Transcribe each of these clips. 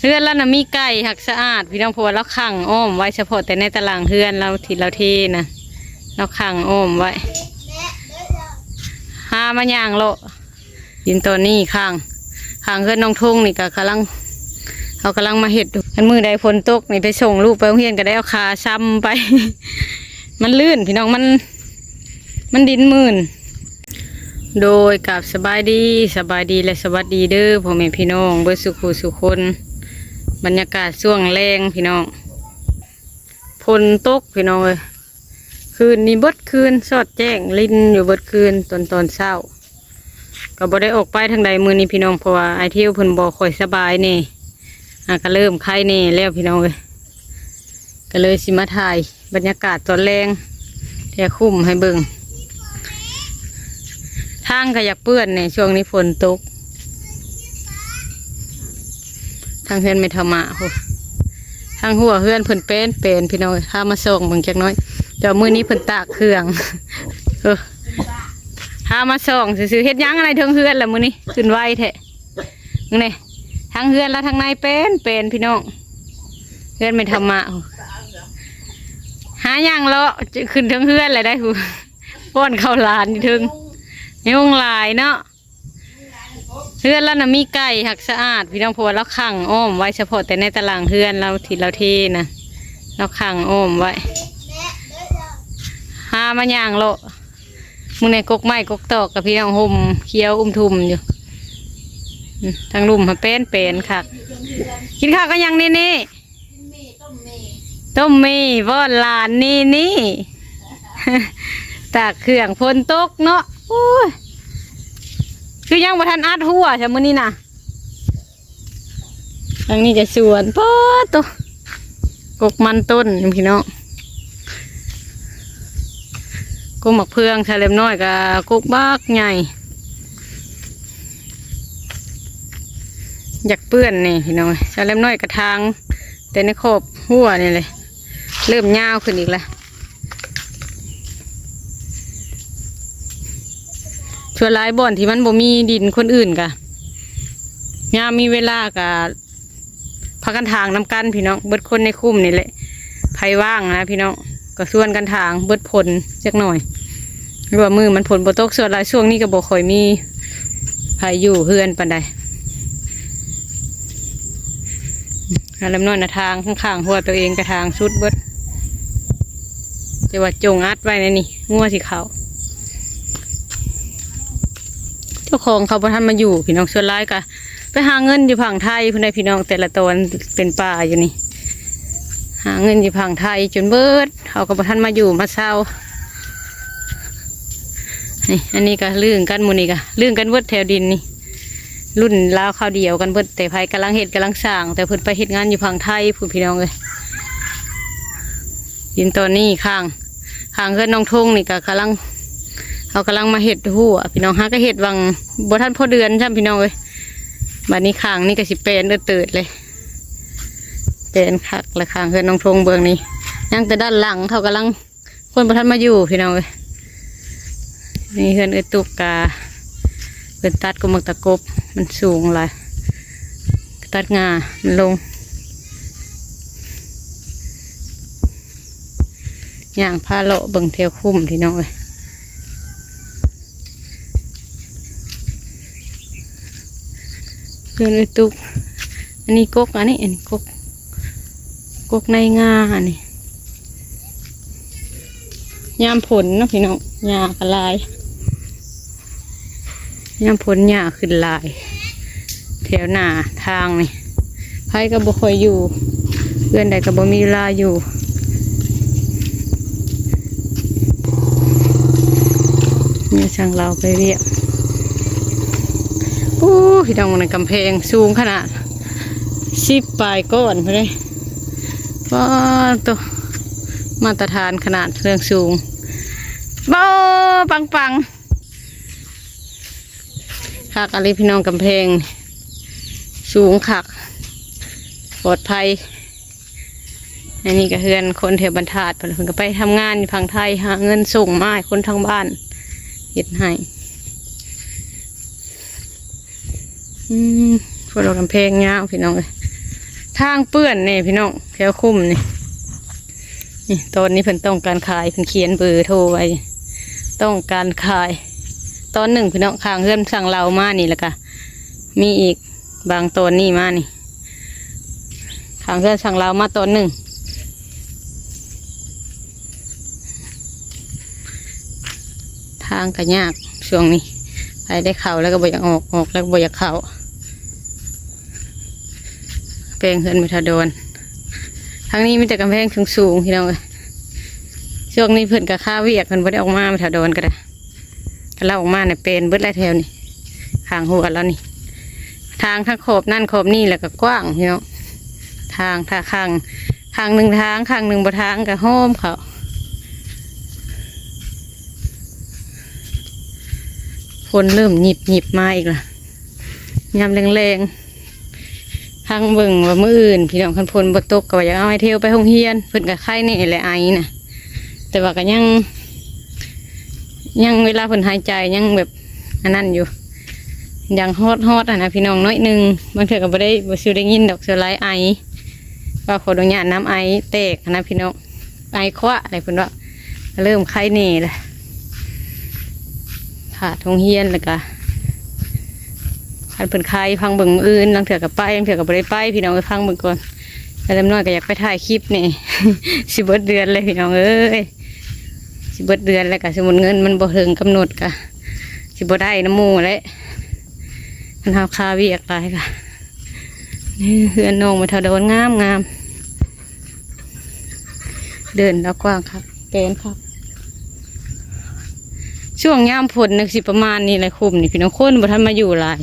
ເຮືອນລາວນະມີໄກ່ ຮັກສະອາດພີ່ນ້ອງ ເພາະວ່າລາວຂັງອ້ອມໄວ້ ສະເພາະແຕ່ໃນຕາລາງເຮືອນລາວທີ່ລາວເທນະ ລາວຂັງອ້ອມໄວ້. ຫາມາຍ່າງເລາະ ດິນຕອນນີ້ຂ້າງ ຂ້າງເຮືອນນ້ອງທົງນີ້ກໍກຳລັງ ເຂົາກຳລັງມາເຮັດ. ຄັນມື້ໃດຝົນຕົກນີ້ ໄປສົ່ງລູກໄປໂຮງຮຽນກໍໄດ້ເອົາຂາຊ້ຳໄປ ມັນລື່ນພີ່ນ້ອງ ມັນ ມັນດິນມື່ນ. ໂດຍ ກາບສະບາຍດີ ສະບາຍດີ ແລະ ສະຫວັດດີເດີພໍ່ແມ່ພີ່ນ້ອງເບິດສູ່ຜູ້ສູ່ຄົນ. ບັນຍາກາດຊ່ວງແລງພີ່ນ້ອງ ຝົນຕົກພີ່ນ້ອງເອີຍ ຄືນນີ້ເບິດຄືນ ສອດແຈ້ງລິນຢູ່ເບິດຄືນ ຕອນ ຕອນເຊົ້າ ກໍບໍ່ໄດ້ອອກໄປທາງໃດມື້ນີ້ພີ່ນ້ອງ ເພາະວ່າອ້າຍທິວເພິ່ນບໍ່ຄ່ອຍສະບາຍແດ່ ອ່າ ກໍເລີ່ມໄຄແດ່ແລ້ວພີ່ນ້ອງເອີຍ ກໍເລີຍຊິມາຖ່າຍບັນຍາກາດຕອນແລງແຖວຄຸ້ມໃຫ້ເບິ່ງ. ທາງກໍຢາກເປື້ອນແດ່ ຊ່ວງນີ້ຝົນຕົກ. ທາງເຮືອນແມ່ເຖົ້າມາພຸ້ນ ທາງຮົ້ວເຮືອນເພິ່ນແປນໆ ພີ່ນ້ອງເອີຍ ພາມາສ່ອງເບິ່ງຈັກໜ້ອຍ ແຕ່ວ່າມື້ນີ້ເພິ່ນຕາກເຄື່ອງ ເອີ ພາມາສ່ອງຊື່ໆ. ເຮັດຫຍັງອັນໃນເທິງເຮືອນລະມື້ນີ້ ຂຶ້ນໄວແທ້ ເບິ່ງແດ່ ທາງເຮືອນລະທາງໃນແປນໆ ພີ່ນ້ອງ ເຮືອນແມ່ເຖົ້າມາ ຫາຍ່າງເລາະຂຶ້ນເທິງເຮືອນລະໄດ້ພຸ້ນ ປ້ອນເຂົ້າຫຼານຢູ່ເທິງ ຍຸງຫຼາຍເນາະ. ເຮືອນລາວນະມີໄກ່ ຮັກສະອາດພີ່ນ້ອງ ເພາະວ່າລາວຂັງອ້ອມໄວ້ ສະເພາະແຕ່ໃນຕາລາງເຮືອນລາວທີ່ລາວເທນະ ລາວຂັງອ້ອມໄວ້. ຫາມາຍ່າງເລາະ ມື້ໃນກົກໄມ້ກົກຕອກກັບພີ່ນ້ອງ ຮົ່ມຂຽວອຸ້ມທຸ່ມຢູ່. ອືມ ທາງລຸ່ມຫາແປນໆ ຄັກ. ກິນເຂົ້າກັບຫຍັງນີ້ນີ້? ຕົ້ມໝີ່ ປ້ອນຫຼານນີ້ນີ້ ຕາກເຄື່ອງ ຝົນຕົກເນາະ. ໂອ້ຍ ຄືຍັງບໍ່ທັນອັດຮົ້ວຊະມື້ນີ້ນະ. ທາງນີ້ກໍສວນ ປາດໂທ້ ກົກມັນຕົ້ນພີ່ນ້ອງ ກົກໝາກເຟືອງ ຊາເລັມນ້ອຍກໍກົກບັກໃຫຍ່. ຢາກເປື້ອນແດ່ພີ່ນ້ອງ ຊາເລັມນ້ອຍກະຖາງ ແຕ່ໃນຂອບຮົ້ວນີ້ແຫຼະ ເລີ່ມຍາວຂຶ້ນອີກລະ. ສ່ວນຫຼາຍບ່ອນທີ່ມັນບໍ່ມີດິນຄົນອື່ນກະ ຍາມມີເວລາກະ ພາກັນຖາງນຳກັນພີ່ນ້ອງ ເບິດຄົນໃນຄຸ້ມນີ້ແຫຼະ ໃຜວ່າງນະພີ່ນ້ອງ ກໍຊວນກັນຖາງ ເບິດຝົນຈັກໜ້ອຍ ຫຼືວ່າມື້ມັນຝົນບໍ່ຕົກ. ສ່ວນຫຼາຍຊ່ວງນີ້ກໍບໍ່ຄ່ອຍມີໃຜຢູ່ເຮືອນປານໃດ. ອາ ລຳນ້ອຍນະ ທາງຂ້າງໆ ຮົ້ວໂຕເອງກະຖາງສຸດເບິດ ແຕ່ວ່າຈົ່ງອັດໄວ້ໃນນີ້ ງົວຊິເຂົ້າ. ເຈົ້າຂອງເຂົາບໍ່ທັນມາຢູ່ພີ່ນ້ອງ ສ່ວນຫຼາຍກະ ໄປຫາເງິນຢູ່ຝັ່ງໄທພຸ້ນໃດ໋ພີ່ນ້ອງ ແຕ່ລະຕອນເປັນປ່າຢູ່ນີ້ ຫາເງິນຢູ່ຝັ່ງໄທຈົນເບິດ ເຂົາກໍບໍ່ທັນມາຢູ່ມາເຊົາ. ນີ້ ອັນນີ້ກໍລຶ້ງກັນ ໝູ່ນີ້ກໍລຶ້ງກັນເບິດແຖວດິນນີ້ ລຸ້ນລາວຄາວດຽວກັນເບິດ ແຕ່ໃຜກຳລັງເຮັດກຳລັງສ້າງ ແຕ່ເພິ່ນໄປເຮັດງານຢູ່ຝັ່ງໄທພຸ້ນພີ່ນ້ອງເອີຍ. ດິນຕອນນີ້ຂ້າງ ຂ້າງເຮືອນນ້ອງທົງນີ້ກໍກຳລັງ ເຂົາກຳລັງມາເຮັດຮົ້ວພີ່ນ້ອງ ຫາກໍເຮັດຫວ່າງບໍ່ທັນພໍເດືອນຊ້ຳພີ່ນ້ອງເອີຍ. ບາດນີ້ຂ້າງນີ້ກໍຊິແປນເອີດເຕີດເລີຍ ແປນຄັກລະ. ຂ້າງເຮືອນນ້ອງທົງເບື້ອງນີ້ ຍັງແຕ່ດ້ານຫຼັງ ເຂົາກຳລັງ ຄົນບໍ່ທັນມາຢູ່ພີ່ນ້ອງເອີຍ. ນີ້ເຮືອນເອື້ອຍຕຸກກະ ເພິ່ນຕັດກົກໝາກຕະກົບ ມັນສູງຫຼາຍ ຕັດງ່າມັນລົງ. ຍ່າງພາເລາະເບິ່ງແຖວຄຸ້ມພີ່ນ້ອງເອີຍ ເຮືອນເອື້ອຍຕຸກ. ອັນນີ້ກົກ ອັນນີ້ ອັນນີ້ກົກ ກົກໃນງ່າ ອັນນີ້ ຍາມຝົນເນາະພີ່ນ້ອງ ຫຍ້າກໍຫຼາຍ. ຍາມຝົນຫຍ້າຂຶ້ນຫຼາຍ ແຖວໜ້າທາງນີ້ ໃຜກໍບໍ່ຄ່ອຍຢູ່ ເຮືອນໃດກໍບໍ່ມີເວລາຢູ່. ມີຊ່າງລາວໄປວຽກ. ໂອ້ ພີ່ນ້ອງ ໃນກຳແພງສູງຂະໜາດ ສິບປາຍກ້ອນພຸ້ນເດ້. ປາດໂທ້ ມາດຕະຖານຂະໜາດເຮືອນສູງ ເບົາປັງໆ. ຄັກອີ່ຫຼີພີ່ນ້ອງ ກຳແພງສູງຄັກ ປອດໄພ. ອັນນີ້ກໍເຮືອນຄົນແຖວບ້ານທາດ ເພິ່ນ ເພິ່ນກໍໄປທຳງານຢູ່ຝັ່ງໄທ ຫາເງິນສົ່ງມາໃຫ້ຄົນທາງບ້ານເຮັດໃຫ້. ອືມ ເພິ່ນເອົາກຳແພງຍາວພີ່ນ້ອງເອີຍ ທາງເປື້ອນນີ້ພີ່ນ້ອງ ແຖວຄຸ້ມນີ້. ນີ້ ຕອນນີ້ເພິ່ນຕ້ອງການຂາຍ ເພິ່ນຂຽນເບີໂທໄວ້ ຕ້ອງການຂາຍ. ຕອນໜຶ່ງພີ່ນ້ອງ ຂ້າງເຮືອນສັງລາວມານີ້ ແລ້ວກະມີອີກບາງຕອນນີ້ມານີ້ ຂ້າງເຮືອນສັງລາວມາຕອນໜຶ່ງ. ທາງກະຍາກຊ່ວງນີ້ ໃຜໄດ້ເຂົ້າແລ້ວກະບໍ່ຢາກອອກ ອອກແລ້ວກະບໍ່ຢາກເຂົ້າ. ແປງເຮືອນແມ່ທາດອນ ທາງນີ້ມີແຕ່ກຳແພງສູງໆ ພີ່ນ້ອງເອີຍ. ຊ່ວງນີ້ເພິ່ນກະຄາວຽກ ເພິ່ນບໍ່ໄດ້ອອກມາ ແມ່ທາດອນກະໄດ້. ລາວອອກມານີ້ເປັນເບິດແລ້ວແຖວນີ້ ຂ້າງຫົວລາວນີ້. ທາງທັງຂອບນັ້ນຂອບນີ້ແລ້ວກະກວ້າງພີ່ນ້ອງ ທາງ ຖ້າຂ້າງ ຂ້າງໜຶ່ງທາງ ຂ້າງໜຶ່ງບໍ່ທາງກະຫ້ອມເຂົ້າ. ຝົນເລີ່ມຫຍິບໆມາອີກລະ ຍາມແລງໆ. ຟັງເບິ່ງວ່າມື້ອື່ນ ພີ່ນ້ອງ ຄັນຝົນບໍ່ຕົກກະວ່າຢາກເອົາອ້າຍເທວໄປໂຮງຮຽນ ເພິ່ນກະໄຄແນ່ແຫຼະ ໄອນະ ແຕ່ວ່າກະຍັງ ຍັງເວລາເພິ່ນຫາຍໃຈຍັງແບບອັນນັ້ນຢູ່ ຍັງຮອດໆຫັ້ນນະພີ່ນ້ອງ ໜ້ອຍໜຶ່ງ. ບາງເທື່ອກະບໍ່ໄດ້ ບໍ່ຊິໄດ້ຍິນດອກ ສ່ວນຫຼາຍໄອ ວ່າຂໍອະນຸຍາດນຳ ໄອແຕກຫັ້ນນະພີ່ນ້ອງ. ໄອຄວະແຫຼະເພິ່ນວ່າ ເລີ່ມໄຄແນ່ແຫຼະ. ຂາດໂຮງຮຽນແລ້ວກະ ຄັນເພິ່ນໄຄ ຟັງເບິ່ງມື້ອື່ນ ລາງເທື່ອກະໄປ ລາງເທື່ອກະບໍ່ໄດ້ໄປ ພີ່ນ້ອງເອີຍ. ຟັງເບິ່ງກ່ອນ ແຕ່ລະໜ້ອຍກະຢາກໄປຖ່າຍຄລິບແນ່ ຊິເບິດເດືອນແລ້ວພີ່ນ້ອງເອີຍ ຊິເບິດເດືອນແລ້ວກະ ສົມມຸດເງິນມັນບໍ່ເຖິງກຳນົດກະ ຊິບໍ່ໄດ້ນຳໝູ່ແຫຼະ ຄັນເຮົາຄາວຽກຫຼາຍກະ. ເຮືອນນ້ອງແມ່ທາດອນງາມໆ ເດີ່ນລາວກວ້າງຄັກ ແປນຄັກ. ຊ່ວງຍາມຝົນນີ້ຊິປະມານນີ້ແຫຼະ ຄຸ້ມນີ້ພີ່ນ້ອງ ຄົນບໍ່ທັນມາຢູ່ຫຼາຍ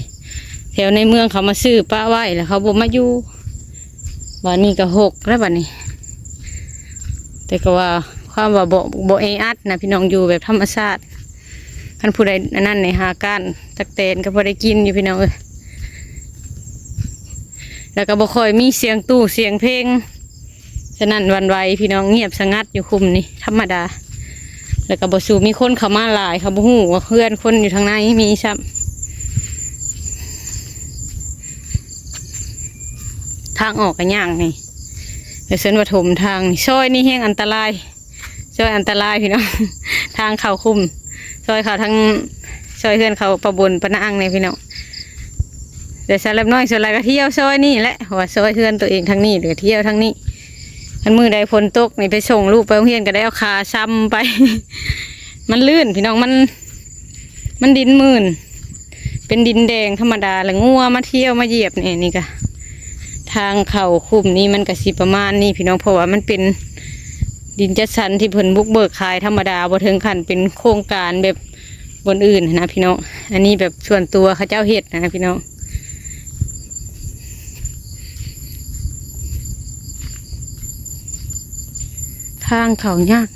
ແຖວໃນເມືອງເຂົາມາຊື້ປະໄວ້ແລ້ວເຂົາບໍ່ມາຢູ່. ບາດນີ້ກະຫົກແລ້ວບາດນີ້ ແຕ່ກະວ່າຄວາມວ່າບໍ່ ບໍ່ແອອັດນະພີ່ນ້ອງ ຢູ່ແບບທຳມະຊາດ. ຄັນຜູ້ໃດອັນນັ້ນນີ້ ຫາກ້ານຕັກແຕນກະພໍໄດ້ກິນຢູ່ພີ່ນ້ອງເອີຍ. ແລ້ວກະບໍ່ຄ່ອຍມີສຽງຕູ້ສຽງເພງ ສະນັ້ນຫວັ່ນໄຫວພີ່ນ້ອງ ງຽບສະຫງັດຢູ່ຄຸ້ມນີ້ທຳມະດາ. ແລ້ວກະບໍ່ສູ່ມີຄົນເຂົ້າມາຫຼາຍ ເຂົາບໍ່ຮູ້ວ່າເຮືອນຄົນຢູ່ທາງໃນມີຊ້ຳ. ທາງອອກກະຍາກນີ້ ແລ້ວເຊິ່ນວ່າຖົມທາງນີ້ ຊອຍນີ້ແຮງອັນຕະລາຍ ຊອຍອັນຕະລາຍພີ່ນ້ອງ ທາງເຂົ້າຄຸ້ມ ຊອຍເຂົ້າທາງ ຊອຍເຮືອນເຂົາປ້າບົນປ້ານາງນີ້ພີ່ນ້ອງ. ແຕ່ສາວແລັບນ້ອຍສ່ວນຫຼາຍກະທ່ຽວຊອຍນີ້ແຫຼະ ເພາະວ່າຊອຍເຮືອນໂຕເອງທາງນີ້ ແລ້ວກະທ່ຽວທາງນີ້. ຄັນມື້ໃດຝົນຕົກນີ້ ໄປສົ່ງລູກໄປໂຮງຮຽນກະໄດ້ເອົາຂາຊຳໄປ ມັນລື່ນພີ່ນ້ອງ ມັນ ມັນດິນມື່ນ ເປັນດິນແດງທຳມະດາ ແລ້ວງົວມາທ່ຽວມາຢຽບແນ່. ນີ້ກະທາງເຂົ້າຄຸ້ມນີ້ມັນກະຊິປະມານນີ້ພີ່ນ້ອງ ເພາະວ່າມັນເປັນດິນຈັດສັນທີ່ເພິ່ນບຸກເບີກຂາຍທຳມະດາ ບໍ່ເຖິງຂັ້ນເປັນໂຄງການແບບບ່ອນອື່ນຫັ້ນນະພີ່ນ້ອງ. ອັນນີ້ແບບສ່ວນຕົວເຂົາເຈົ້າເຮັດນະພີ່ນ້ອງ. ທາງເຂົ້າຍາກ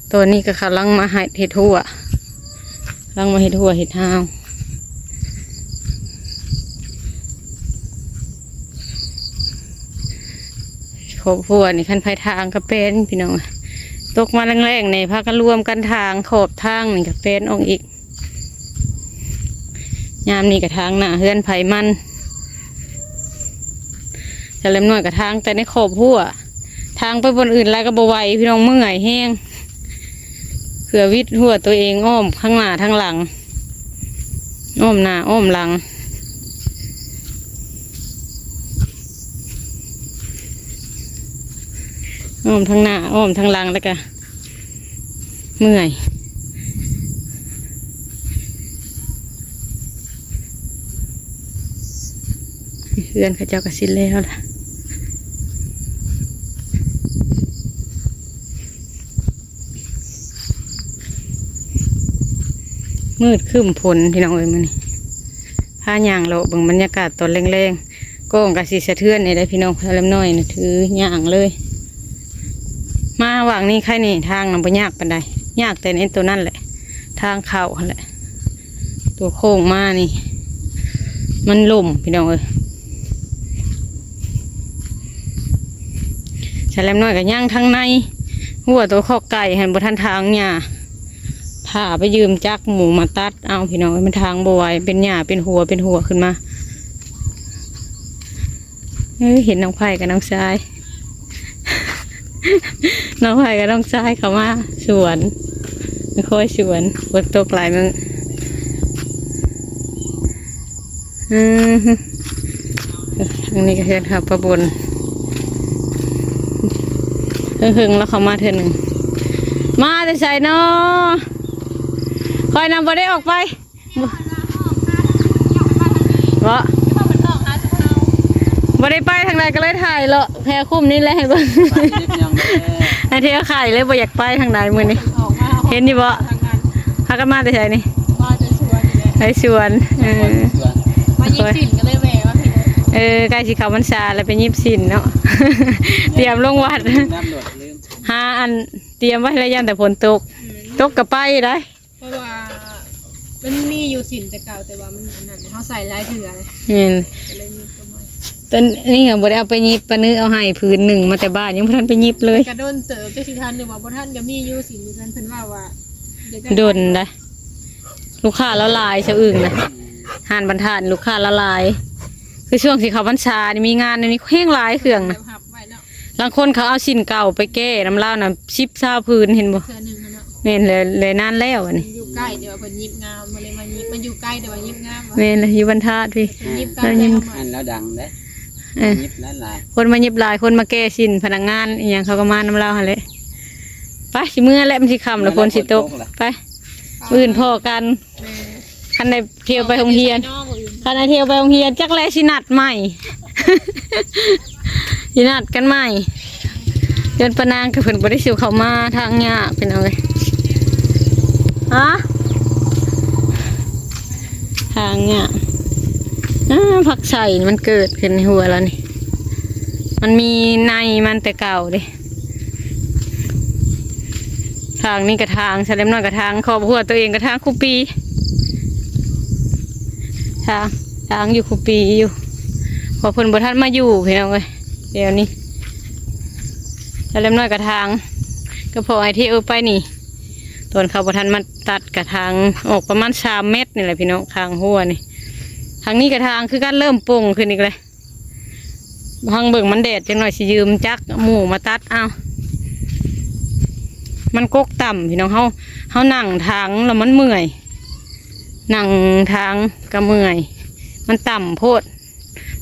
ໆ ຕອນນີ້ກະກຳລັງມາເຮັດ ເຮັດຮົ້ວ ກຳລັງມາເຮັດຮົ້ວເຮັດຮາວ. ຄອບຄົວນີ້ ຄັນໃຜທາງກະແປນພີ່ນ້ອງ ຕົກມາແລງໆນີ້ ພາກັນລວມກັນທາງ ຂອບທາງນີ້ກະແປນອອກອີກ. ຍາມນີ້ກະທາງໜ້າເຮືອນໃຜມັນ ສາວແລັບນ້ອຍກະທາງແຕ່ໃນຄອບຄົວ ທາງໄປບ່ອນອື່ນຫຼາຍກະບໍ່ໄຫວພີ່ນ້ອງ ເມື່ອຍແຮງ ເພື່ອວິດຮົ້ວໂຕເອງອ້ອມທາງໜ້າທາງຫຼັງ ອ້ອມໜ້າອ້ອມຫຼັງ ອ້ອມທາງໜ້າອ້ອມທາງຫຼັງ ແລ້ວກະ ເມື່ອຍ. ເຮືອນເຂົາເຈົ້າກະຊິແລ້ວລະ ມືດຄຶ້ມຝົນພີ່ນ້ອງເອີຍ ມື້ນີ້ພາຍ່າງເລາະເບິ່ງບັນຍາກາດຕອນແລງໆ. ກ້ອງກະຊິສະເທືອນນີ້ໄດ໋ພີ່ນ້ອງ ສາວແລັບນ້ອຍນະ ຖືຍ່າງເລີຍ. ມາຫວ່າງນີ້ໄຄແນ່ ທາງນະບໍ່ຍາກປານໃດ ຍາກແຕ່ໃນໂຕນັ້ນແຫຼະ ທາງເຂົ້າຫັ້ນແຫຼະ ໂຕໂຄ້ງມານີ້ ມັນລົ້ມພີ່ນ້ອງເອີຍ. ສາວແລັບນ້ອຍກະຍ່າງທາງໃນ ຮົ້ວໂຕຄອກໄກ່ຫັ້ນບໍ່ທັນຖາງຫຍ້າ ຖ້າໄປຢືມຈັກໝູ່ມາຕັດເອົາພີ່ນ້ອງເອີຍ ມັນຖາງບໍ່ໄຫວ ເປັນຫຍ້າເປັນຫົວເປັນຫົວຂຶ້ນມາ. ເອີ ເຫັນນ້ອງໄຜ່ກັບນ້ອງຊາຍ ນ້ອງໄຜ່ກັບນ້ອງຊາຍເຂົ້າມາສວນ ມາຄອຍສວນ ຝົນຕົກຫຼາຍມື້. ອື ທາງນີ້ກໍເຮືອນຂາວປາບົນ ເຫິງໆ ລາວເຂົ້າມາເທື່ອໜຶ່ງ. ມາແຕ່ໃສນໍ? ຂ້ອຍນຳບໍ່ໄດ້ອອກໄປ ບໍ່ ບໍ່ໄດ້ໄປທາງໃດ ກໍເລີຍຖ່າຍເລາະແຖວຄຸ້ມນີ້ແຫຼະໃຫ້ເບິ່ງ ໄປເຮັດຫຍັງແດ່? ໃຫ້ເທວໄຂ່ເລີຍ ບໍ່ຢາກໄປທາງໃດມື້ນີ້. ເຫັນຢູ່ບໍ່? ພາກັນມາແຕ່ໃສນີ້? ມາແຕ່ສວນນີ້ແຫຼະ ໄປສວນ ເອີ ສວນ ມາຍິບສິນກໍເລີຍແວ່ມາພີ້. ເອີ ໃກ້ຊິເຂົ້າພັນສາແລ້ວ ໄປຍິບສິນເນາະ ຕຽມລົງວັດ ຫາອັນຕຽມໄວ້ແລ້ວ ຢ້ານແຕ່ຝົນຕົກ ອືມ ຕົກກໍໄປໄດ໋. ເພາະວ່າມັນມີຢູ່ສິນແຕ່ເກົ່າ ແຕ່ວ່າມັນອັນນັ້ນ ເຮົາໃສ່ຫຼາຍເທື່ອເລີຍ ແມ່ນ ກໍເລີຍມີຕົວໃໝ່. ຕອນນີ້ກໍບໍ່ໄດ້ເອົາໄປຫຍິບ ປານຶເອົາໃຫ້ຜືນໜຶ່ງມາແຕ່ບ້ານ ຍັງບໍ່ທັນໄປຫຍິບເລີຍ. ກະດົນເຕີບ ຈັກຊິທັນຫຼືບໍ່ ບໍ່ທັນກໍມີຢູ່ສິນຢູ່ເຮືອນ. ເພິ່ນເວົ້າວ່າ ດົນໄດ໋ ລູກຄ້າລາວຫຼາຍ ຊາວອຶ່ງນະ ຮ້ານບັນທານ ລູກຄ້າລາວຫຼາຍ ຄືຊ່ວງຊິເຂົ້າພັນສານີ້ ມີງານແນວນີ້ແຮງຫຼາຍ ເຄື່ອງນະ ແບບຮັບໄວ້ເນາະ. ລາງຄົນເຂົາເອົາສິນເກົ່າໄປແກ້ນຳລາວນະ ສິບຊາວຜືນ ເຫັນບໍ່? ເທື່ອໜຶ່ງຫັ້ນເນາະ ແມ່ນແລ້ວ ແລະນານແລ້ວອັນນີ້ ຢູ່ໃກ້ແຕ່ວ່າເພິ່ນຫຍິບງາມ ມາເລີຍມາຫຍິບ ມາຢູ່ໃກ້ແຕ່ວ່າຫຍິບງາມ. ແມ່ນແລ້ວ ຢູ່ບັນທາດພີ້ ເພິ່ນຫຍິບກັນ ແລ້ວຍິງ ແລ້ວມັນ ອັນລາວດັງເດ້ ເອີ ຍິບຫຼາຍໆ ຄົນມາຫຍິບຫຼາຍ ຄົນມາແກ້ສິນ ພະນັກງານອີ່ຫຍັງເຂົາກໍມານຳລາວຫັ້ນແຫຼະ. ໄປ ຊິເມືອແລ້ວ ມັນຊິຄ່ຳແລ້ວ ຝົນຊິຕົກ ຝົນຕົກແລ້ວ ໄປ ມື້ອື່ນພໍ້ກັນ. ແມ່ນ ຄັນໄດ້ທຽວໄປໂຮງຮຽນ ຄັນໄດ້ທຽວໄປໂຮງຮຽນ ຈັກແລະຊິນັດໃໝ່ ຊິນັດກັນໃໝ່. ເຮືອນປ້ານາງກໍເພິ່ນບໍ່ໄດ້ຊິເຂົ້າມາ ທາງຍາກພີ່ນ້ອງເອີຍ ຮະ ທາງຍາກ. ອາ ຜັກໄຊມັນເກີດຂຶ້ນໃນຫົວລາວນີ້ ມັນມີໃນມັນແຕ່ເກົ່າເດ້. ທາງນີ້ກະທາງ ສາວແຫຼມນ້ອຍກະທາງ ຄອບຄົວຕົວເອງກະທາງຄູ່ປີ ທາງ ທາງຢູ່ຄູ່ປີຢູ່ ເພາະເພິ່ນບໍ່ທັນມາຢູ່ພີ່ນ້ອງເອີຍ. ດຽວນີ້ສາວແຫຼມນ້ອຍກະທາງ ກໍພໍໄອ້ທີ່ເອີໄປນີ້ ຕອນເຂົາບໍ່ທັນມາຕັດກະທາງອອກປະມານສາມແມັດນີ້ແຫຼະພີ່ນ້ອງ ທາງຫົວນີ້. ທາງນີ້ກະທາງຄືກັນ ເລີ່ມປົ່ງຂຶ້ນອີກແລ້ວ. ພັງເບິ່ງ ມັນແດດ ຈັກໜ້ອຍຊິຢືມຈັກໝູ່ມາຕັດເອົາ. ມັນກົກຕ່ຳພີ່ນ້ອງ ເຮົາ ເຮົານັ່ງທາງແລ້ວມັນເມື່ອຍ ນັ່ງທາງກໍເມື່ອຍ ມັນຕ່ຳໂພດ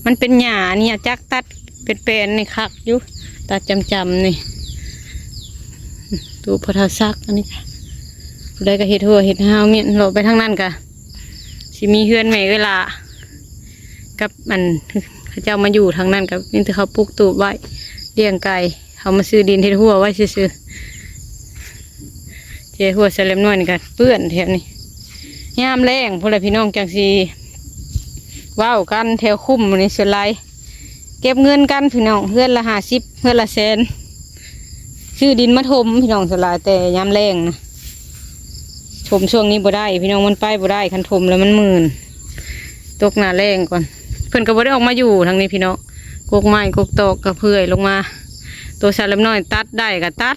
ມັນເປັນຫຍ້ານີ້ ຈັກຕັດເປັນແປນນີ້ຄັກຢູ່ ຕັດຈຳໆ ນີ້ ຕູ້ພໍ່ເຖົ້າສັກ. ອັນນີ້ກະ ຜູ້ໃດກໍເຮັດຮົ້ວເຮັດຮາວ ແມ່ນເລາະໄປທາງນັ້ນກະ ຊິມີເຮືອນແມ່ເອື້ອຍຫຼ້າ ກັບອັນ ເຂົາເຈົ້າມາຢູ່ທາງນັ້ນ ກໍມີແຕ່ເຂົາປຸກຕູບໄວ້ ລ້ຽງໄກ່ ເຂົາມາຊື້ດິນເຮັດຮົ້ວໄວ້ຊື່ໆ. ເຈ ຮົ້ວສາວແຫຼມນ້ອຍນີ້ກໍເປື້ອນແຖວນີ້ ຍາມແລ້ງພຸ້ນແຫຼະພີ່ນ້ອງ ຈັ່ງຊິເວົ້າກັນ. ແຖວຄຸ້ມນີ້ສ່ວນຫຼາຍ ເກັບເງິນກັນພີ່ນ້ອງ ເຮືອນລະຫ້າສິບ ເຮືອນລະແສນ ຊື້ດິນມາຖົມພີ່ນ້ອງ. ສ່ວນຫຼາຍແຕ່ຍາມແລ້ງນະ ຖົມຊ່ວງນີ້ບໍ່ໄດ້ພີ່ນ້ອງ ມັນໄປບໍ່ໄດ້ ຄັນຖົມແລ້ວມັນມື່ນ ຕົກໜ້າແລ້ງກ່ອນ. ເພິ່ນກໍບໍ່ໄດ້ອອກມາຢູ່ທາງນີ້ພີ່ນ້ອງ ກົກໄມ້ກົກຕອກກໍເຜື່ອຍລົງມາ. ໂຕສາວແຫຼມນ້ອຍຕັດໄດ້ກໍຕັດ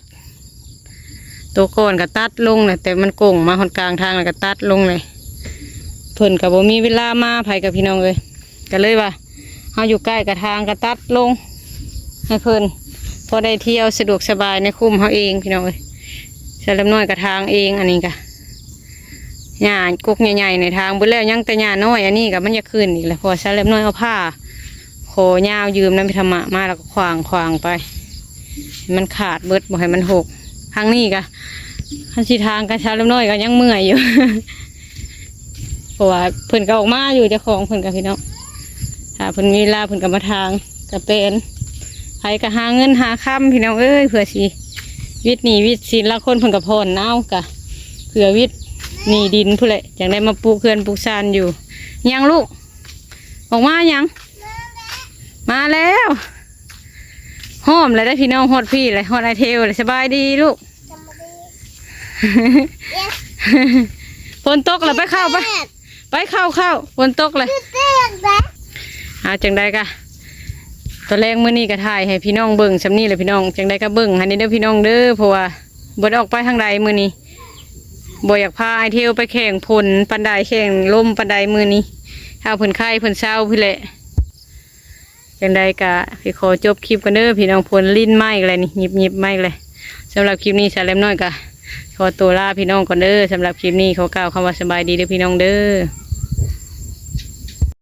ໂຕກ່ອນກໍຕັດລົງແຫຼະ ແຕ່ມັນໂກ່ງມາຮອດກາງທາງແລ້ວກໍຕັດລົງເລີຍ. ເພິ່ນກໍບໍ່ມີເວລາມາ ໃຜກັບພີ່ນ້ອງເອີຍ ກໍເລີຍວ່າເຮົາຢູ່ໃກ້ກະທາງກໍຕັດລົງໃຫ້ເພິ່ນ ພໍໄດ້ທ່ຽວສະດວກສະບາຍໃນຄຸ້ມເຮົາເອງພີ່ນ້ອງເອີຍ. ສາວແຫຼມນ້ອຍກະທາງເອງ ອັນນີ້ກະຫຍ້າກົກໃຫຍ່ໆ ໃນທາງເບິດແລ້ວ ຍັງແຕ່ຫຍ້ານ້ອຍ ອັນນີ້ກະມັນຢາກຂຶ້ນອີກແຫຼະ ເພາະວ່າສາວແຫຼມນ້ອຍເອົາຜ້າ ຂໍຍາວຢືມນຳພິທຳມະມາ ແລ້ວກໍຂວາງໆໄປ ໃຫ້ມັນຂາດເບິດ ບໍ່ໃຫ້ມັນຫົກ. ທາງນີ້ກະ ຄັນຊິທາງກັນ ສາວແຫຼມນ້ອຍກໍຍັງເມື່ອຍຢູ່ ເພາະວ່າເພິ່ນກໍອອກມາຢູ່ ເຈົ້າຂອງເພິ່ນກໍພີ່ນ້ອງ ຖ້າເພິ່ນມີເວລາເພິ່ນກໍມາທາງ ກະແປນ ໃຜກໍຫາເງິນຫາຄຳພີ່ນ້ອງເອີຍ ເພື່ອຊິວິດໜີ້ວິດສິນ. ລາງຄົນເພິ່ນກໍຜ່ອນເອົາ ກະເພື່ອວິດໜີ້ດິນພຸ້ນແຫຼະ ຈັ່ງໄດ້ມາປູກເຮືອນປູກຊານຢູ່. ຫຍັງລູກ? ອອກມາຫຍັງ? ມາແລ້ວ ຮອດແລ້ວເດ້ພີ່ນ້ອງ ຮອດພີ້ແລ້ວ ຮອດອ້າຍເທວແລ້ວ. ສະບາຍດີລູກ ຝົນຕົກແລ້ວ ໄປເຂົ້າໄປ ໄປເຂົ້າ ເຂົ້າ ຝົນຕົກແລ້ວ. ເອົາ ຈັ່ງໃດກະ ຕອນແລງມື້ນີ້ກະຖ່າຍໃຫ້ພີ່ນ້ອງເບິ່ງສ່ຳນີ້ແຫຼະພີ່ນ້ອງ ຈັ່ງໃດກະເບິ່ງໃຫ້ແດ່ເດີພີ່ນ້ອງເດີ ເພາະວ່າບໍ່ໄດ້ອອກໄປທາງໃດມື້ນີ້. ບໍ່ຢາກພາອ້າຍເທວໄປແຂ່ງຝົນປານໃດ ແຂ່ງລົມປານໃດມື້ນີ້ ຖ້າເພິ່ນໄຂ້ເພິ່ນເຊົາພຸ້ນແຫຼະ. ຈັ່ງໃດກະຊິຂໍຈົບຄລິບກ່ອນເດີພີ່ນ້ອງ. ຝົນລິນມາອີກແລ້ວນີ້ ຍິບໆມາອີກແລ້ວ. ສຳລັບຄລິບນີ້ສາວແຫຼມນ້ອຍກະຂໍຕົວລາພີ່ນ້ອງກ່ອນເດີ. ສຳລັບຄລິບນີ້ຂໍກ່າວຄຳວ່າສະບາຍດີເດີພີ່ນ້ອງເດີ.